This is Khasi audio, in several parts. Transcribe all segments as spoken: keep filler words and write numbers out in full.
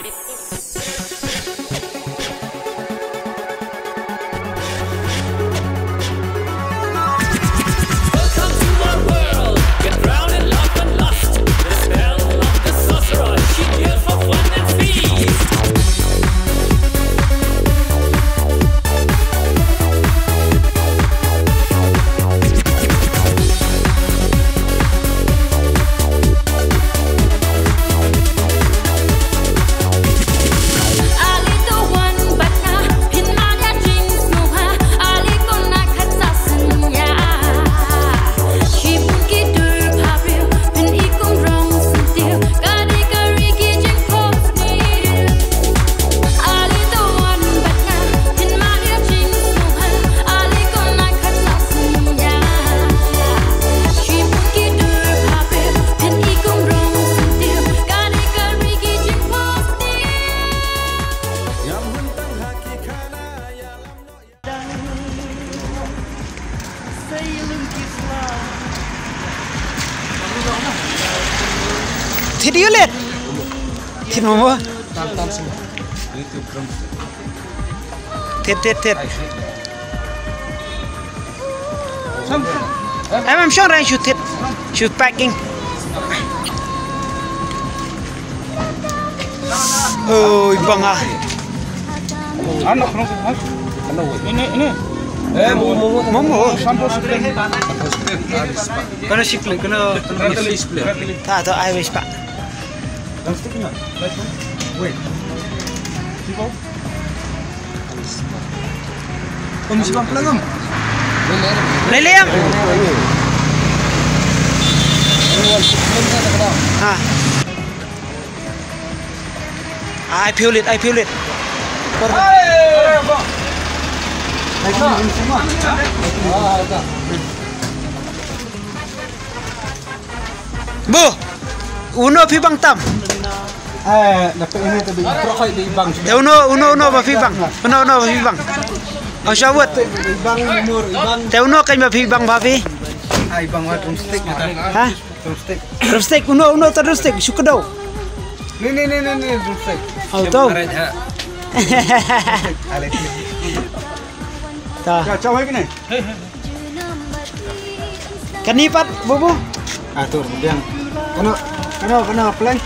Welcome to our world. Get drowned in love and lust. The spell of the sorcerer. She's here for fun and feast. Thied ïa u leit. Thied mo mo. Thied, thied, thied. Em, em, shong rang shu thied. Shu packing. Oi, bang ah. Ano, ano, ano? Ini, ini. Eh, mo, mo, mo. Mo, mo. Sampo sipling. Kano sipling, kano, kano sipling. Ta, ta, ai wis pa. Wait. Tipo. Kong si bang pelang, Kong. Lei lei, Kong. Ha. Ai phi u leit, ai phi u leit. Por. Ai, Kong. Ai, Kong. Bo, uno phi bang tam? Eh, dapat ini tadi, terus kau di bang. Te uno, uno, uno ba phi bang. Uno, uno ba phi bang. Aw shawut. Bang umur, bang. Te uno kan ba phi bang ba phi. Ai bang wa drumstick. Ha? Drumstick. Drumstick, uno, uno ta drumstick, shu kdew. Ni, ni, ni, ni, ni, drumstick. Aw tau. Drumstick. Ale. Ta. Ya, caw hai kene. Kani pat, Bubu? Ah, tu, biang. Kano, kano, kano, play?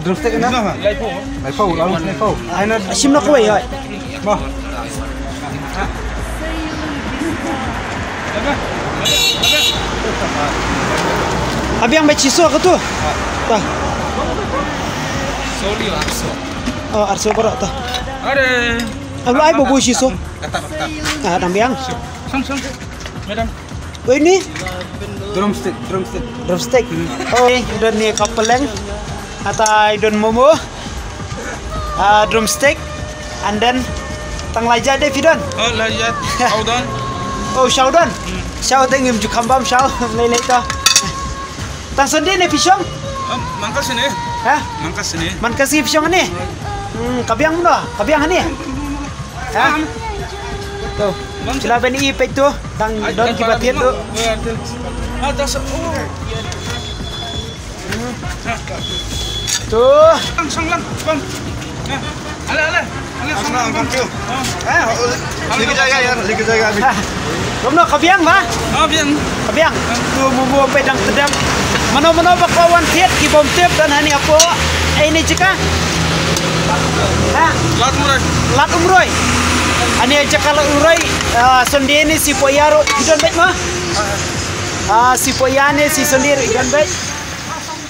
Drumstick kano? Laipau. Laipau, lalu laipau. Ai na. Shim na kawei, oi. Bah. Abiang ba chiso ka tu. Ta. Soli arso. Oh, arso baroh ta. Are. Alu ai Bubu chiso. Kata, kata. Ah, dang biang. Song, song. Madam. Oi ni? Drumstick, drumstick. Drumstick. Hmm. Oh, don ni ka peleng. Ata i don momo. Ah, drumstick. And then tang lai jait de phi don. Oh, lai jait. Shaw don. Oh, shaw don. Hmm. Shaw de ngim ju kham bam shaw. Lei lei to. Tang sondeh ne phi shong? Um, man ka sini. Ha? Man ka sini. Man ka sini phi shong ne? Hmm, ka biang no, ka biang ne. Ha? To. Sila ben i peit to. Tang don ki ba thied to. Ah, ta sa, oh. To. Lang, sang lang, bang. Ya. Ale, ale. Ale, sang lang, bang. Thank you. Oh. Eh, lagi jaga ya, lagi jaga. Kumno, ka biang ba? Ah, biang. Ka biang. Tu mo mo peit dang tdem. Mano mano ba kwah wan thied ki bym tip don hani hapoh. Ei ni jaka. Ha? Lad Umroi. Lad Umroi. Ani jaka Lad Umroi. Ah, sondeh ni sipoi ïa ruh. Ki don beit ma? Ah, sipoi ïa ni si sondeh ruh ki don beit.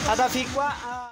Ada phi kwah, ah.